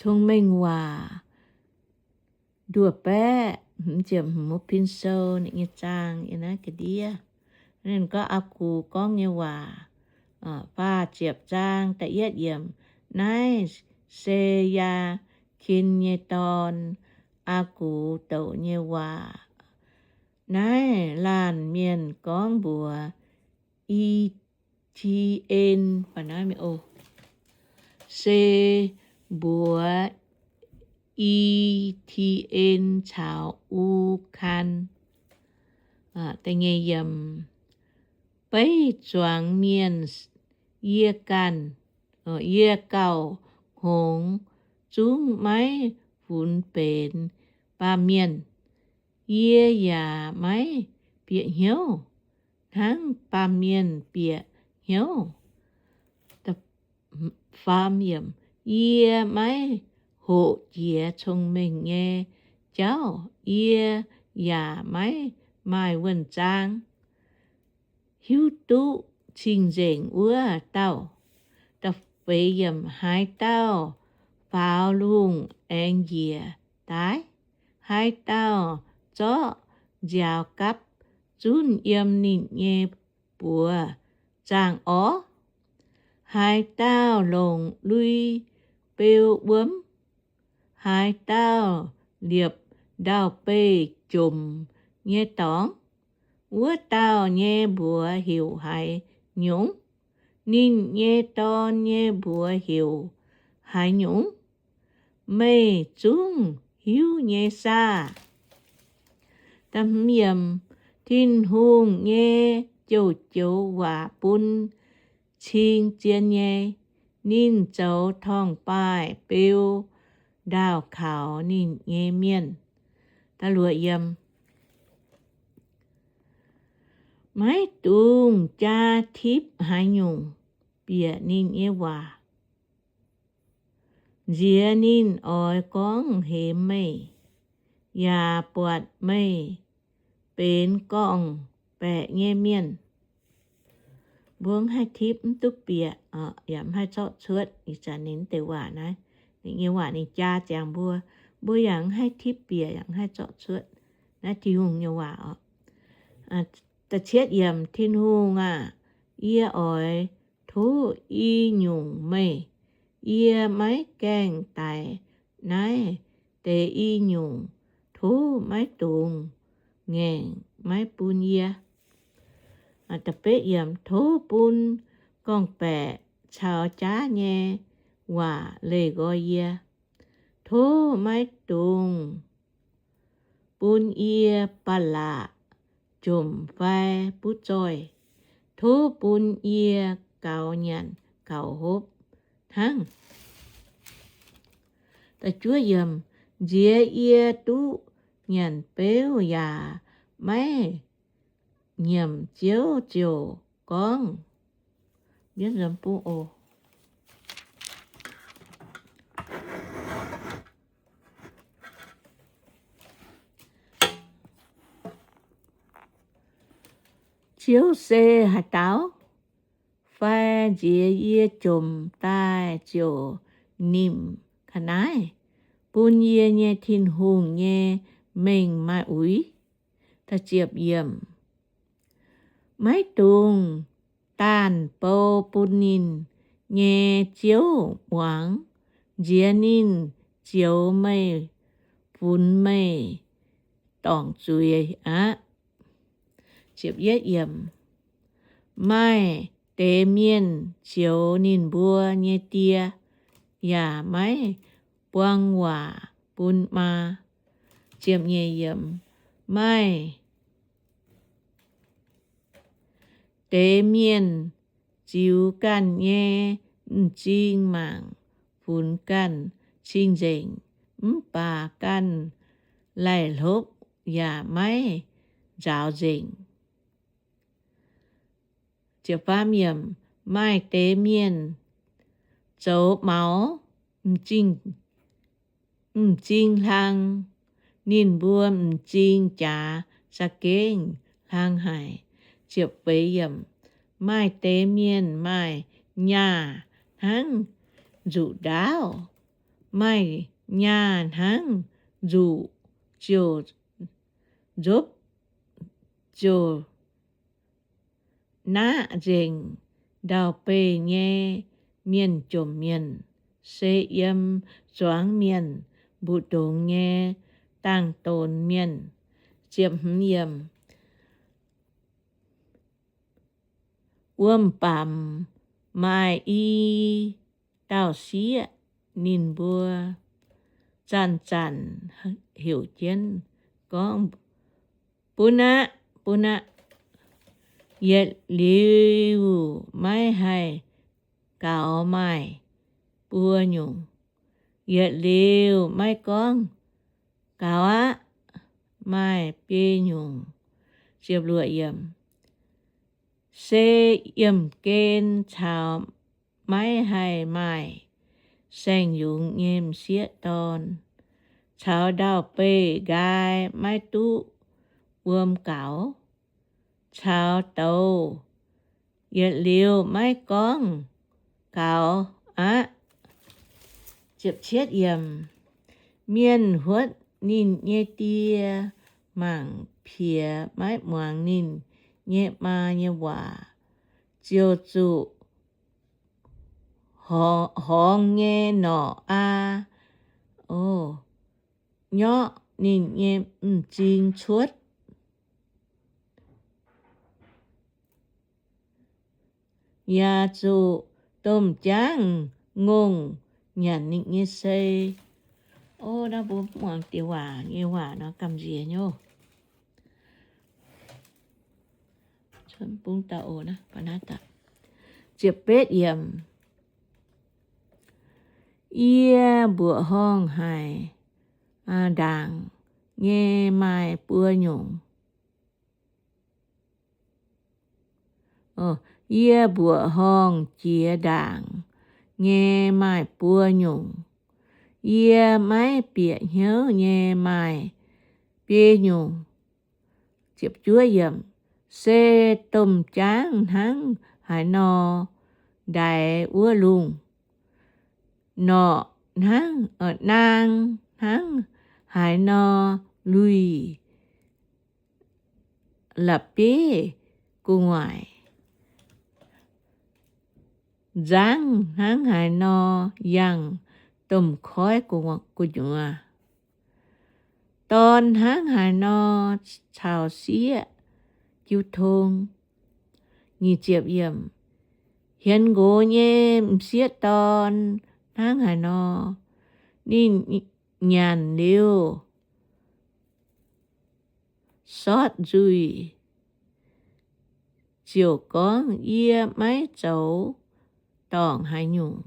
Cong-Mengh Waac nduoh baeqv, hmz ziepc hmz pin sou ninh nyei zaang yiem naaiv ga'ndiev. Ninh gorngv Auv-gux gorngv nyei waac. Faah ziepc zaang da'yietv yiemc. Naaiv se Yaa^kin nyei dorn, Auv-gux douc nyei waac. Naaiv laanh mienh gorngv mbuox I^ti^en, se mbuox I^ti^en caux U^kan. Beiv zuangx mienh, yie ganh, yie gauh hngongx zungv maiv funx benx baamh mienh. Yie yaac maiv bieqc hnyouv hnangv baamh mienh bieqc hnyouv. Yie maiv hoqc jiex cong-mengh nyei jauv. Yie yaac maiv maaih wuonh zaang hiuv duqv cing-nzengc wuov dauh. Haaix dauh faaux lungh aengx njiec daaih? Haaix dauh zorqv nziaaux gapv zunv yiem ninh nyei buoz zaangh orv? Haaix dauh longc lui beu wuom? Haaix dauh liepc ndau-beih jomc nyei dorngx? Wuov dauh nyei mbuox heuc haaix nyungc? Ninh nyei dorn nyei mbuox heuc haaix nyungc? Meih zungv hiuv nyei saah? Tin-Hungh nyei joux-joux waac bun cing zien nyei. Ninh zoux torngv-baaih beu ndaauh kaux ninh nyei mienh. Maiv dungx jaa tipv haaix nyungc bieqc ninh nyei waac. Nziex ninh oix gorngv hemx meih, yaac buatc meih benx gorngv-baeqc nyei mienh. Mbuo mv haih tipv mv duqv bieqc, yaac mv haih zorqv cuotv. Ih zanc ninh deix waac naaiv, ninh nyei waac ninh jaa ziangx mbuo, mbuo yaac mv haih tipv bieqc, yaac mv haih zorqv cuotv. Naaiv Tin-Hungh nyei waac oc. Da'cietv yiemc. Tin-Hungh aah! Yie oix tov i nyungc meih. Yie maiv gaengh daic naaiv deix i nyungc. Tov maiv dungx ngaengc maiv bun yie. Tov bun gorngv-baeqc caux jaav nyei waac leih nqoi yie. Tov maiv dungx bun yie ba'laqc jomc fai butv zoih. Tov bun yie gaux nyanc gaux hopv hnangv. Nziex yie duqv nyanc beuv yaac maiv nyiemc Ziouv ziouc gorngv, Ziouv se haaix dauh? Fai nziex yie jomc daaih ziouc nimc ga'naaiv bun yie nyei Tin-Hungh nyei mengh maaih uix? Maiv dungx daanh bou bun ninh nyei ziouv muangx. Nziex ninh zioux meih funx meih dorngc zuiz aqv. Maaih deix mienh zioux ninh mbuo nyei die, yaac maiv buang waac bun maa. Maaih deix mienh ziux ganh nyei m'zing mangc funx ganh cing-nzengc, mv baac ganh laih hlopv yaac maiv nzaaux nzengc. Maaih deix mienh zoux maux m'zing hlang, ninh mbuo m'zing jaax za'gengh hlang haic. Maaih deix mienh maaih nyaah hnangv nzuqc ndaauv, Maaih nyaah hnangv nzuqc ziouc nzopv, ziouc naqv nzengc. Ndau-beih nyei mienh jomc mienh, se yiem zuangx mienh, mbu'ndongx nyei dangh donx mienh. Wuom-baamc maaih i dauh sieqv, ninh mbuo zanc-zanc heuc jienv gorngv, Bun aqv, bun aqv. Yietc liuz maiv haih gaux maaih buo nyungc. Yietc liuz maiv gorngv, Gaux aqv, maaih biei nyungc. Se yiemc gen caux maiv haih maaih saeng-yungz nyei m'sieqv dorn, caux ndau-beih nqaai maiv duqv wuom gaux, caux douz yietc liuz maiv gorngv, Gaux aqv. Mienh huotv ninh nyei die mangc piex maiv muangx ninh nyei maa nyei waac, ziouc zuqc horngz nyei norqc aqv. Nyorqv ninh nyei m'zing cuotv, yaac zuqc domh jaangv ngongh nyanc ninh nyei sei. O, naaiv mbuo muangx diex waac nyei waac nor gamh nziex nyei. Ziepc betv yiemc. Yie mbuoqc horngh haic ndaangc nyei maaih buo nyungc. Yie mbuoqc horngh jiex ndaangc nyei maaih buo nyungc. Yie maiv bieqc hnyouv nyei maaih biei nyungc. Se domh jaangv hnangv haaix nor ndaix wuov lungh, norqc hnangv, naang hnangv haaix nor luih la'bieiv gu'nguaaic, nzangv hnangv haaix nor yangh domh koiv gu'nyuoz, dorn hnangv haaix nor caux sieqv jiu tong. Hienx nqox nyei m'sieqv dorn hnangv haaix nor, ninh nyanc liuz sortv nzuih ziouc gorngv, Yie maiv zoux dorngc haaix nyungc.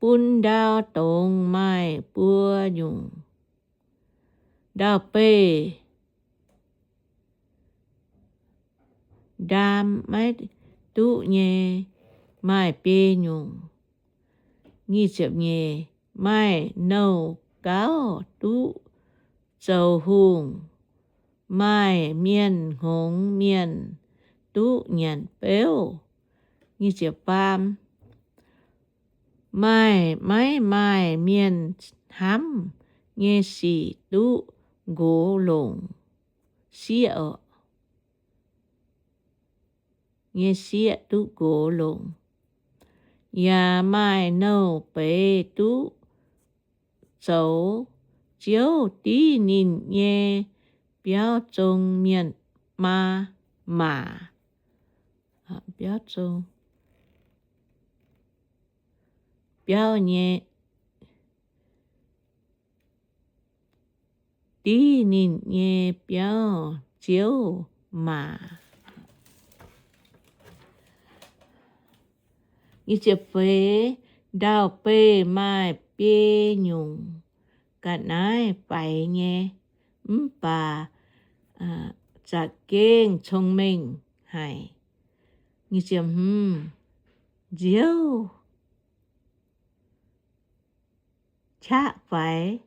Bun ndau dongz maaih buo nyungc. Ndau-beih ndaam maiv duqv nyei maaih biei nyungc. Maaih nouh gauv duqv zoux hungh. Maaih mienh hngongx mienh duqv nyanc beuv. Maaih, maiv maaih mienh hnamv nyei sic duqv nqox longc sieqv, nyei sieqv duqv nqox longc. Yaac maaih nouh beiz duqv zoux ziouv div ninh nyei biauv zong mienh maa, maac, biauv zong, biauv nyei, div ninh nyei biauv ziouv maac. Ndau-beih maaih biei nyungc ga'naaiv faix nyei, mv baac za'gengh cong-mengh haic. Nziouv qaqv faix,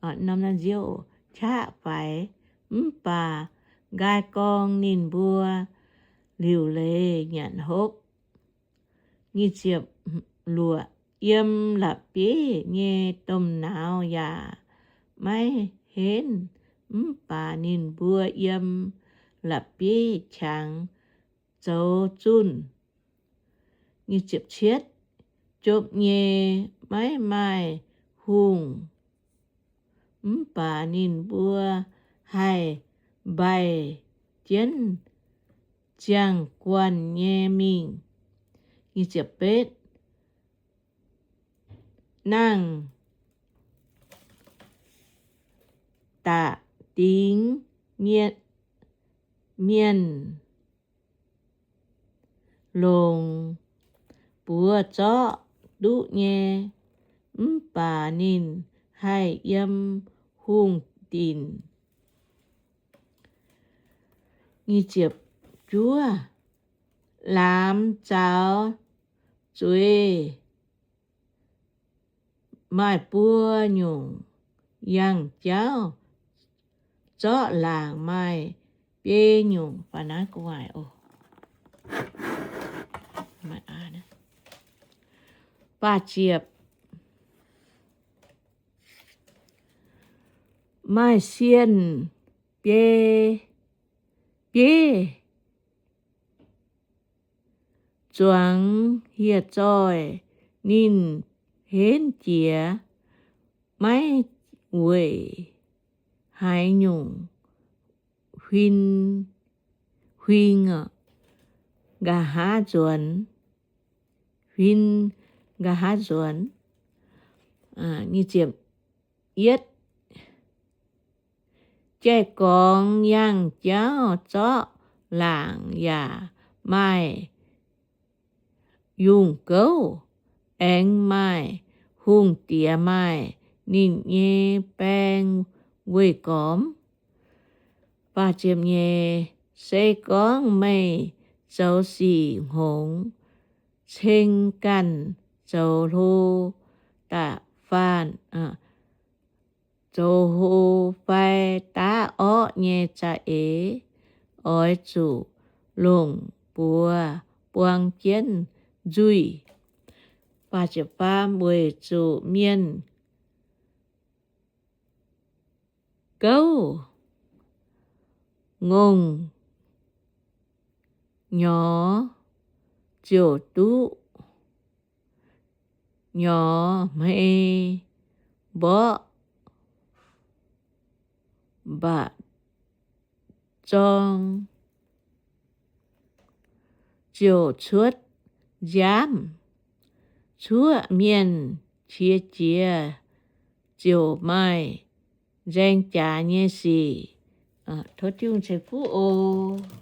nziouv qaqv faix, mv baac nqaai gorng ninh mbuo liuc leiz nyanc hopv. luoqc, yiem la'bieiv nyei domh nauz yaac maiv henv. Mv baac ninh mbuo yiem la'bieiv qangx zoux zunh. Jomc nyei maiv maaih hungh, mv baac ninh mbuo haih mbaih jienv ziangh guanh nyei mingh. Nangh daaih dingx mienh longc buoz zorqv duqv nyei, mv baac ninh haih yiem hungh dinc. Laamz zaux zuiz maaih buo nyungc, yangh jauv zorqv laangc maaih biei nyungc. Maaih sienh biei, bieiv zuangx hieh zoih, ninh henv jiex maiv weic haaix nyungc huin, huing nqa'haav nzuonx, huin nqa'haav nzuonx. Jai-gorngx yangh jauv zorqv laangc yaac maaih yungh gouv, aengx maaih hungh diex maaih ninh nyei baeng weih gormx. Se gorngv meih zoux sic hngongx, ceng ganh zoux hlo da'faanh, zoux hlo fai daav orqv nyei za'eix, oix zuqc longc buoz buang jienv nzuih. Weic zuqc mienh gouv ngongh nyorx ziouc duqv nyorx hmei mborqv mba'zorng ziouc cuotv nziaamv. Cuoqv mienh qiex jiez ziouc maaih nzaeng jaax nyei sic. Tov Tin-Hungh ceix fuqv oc.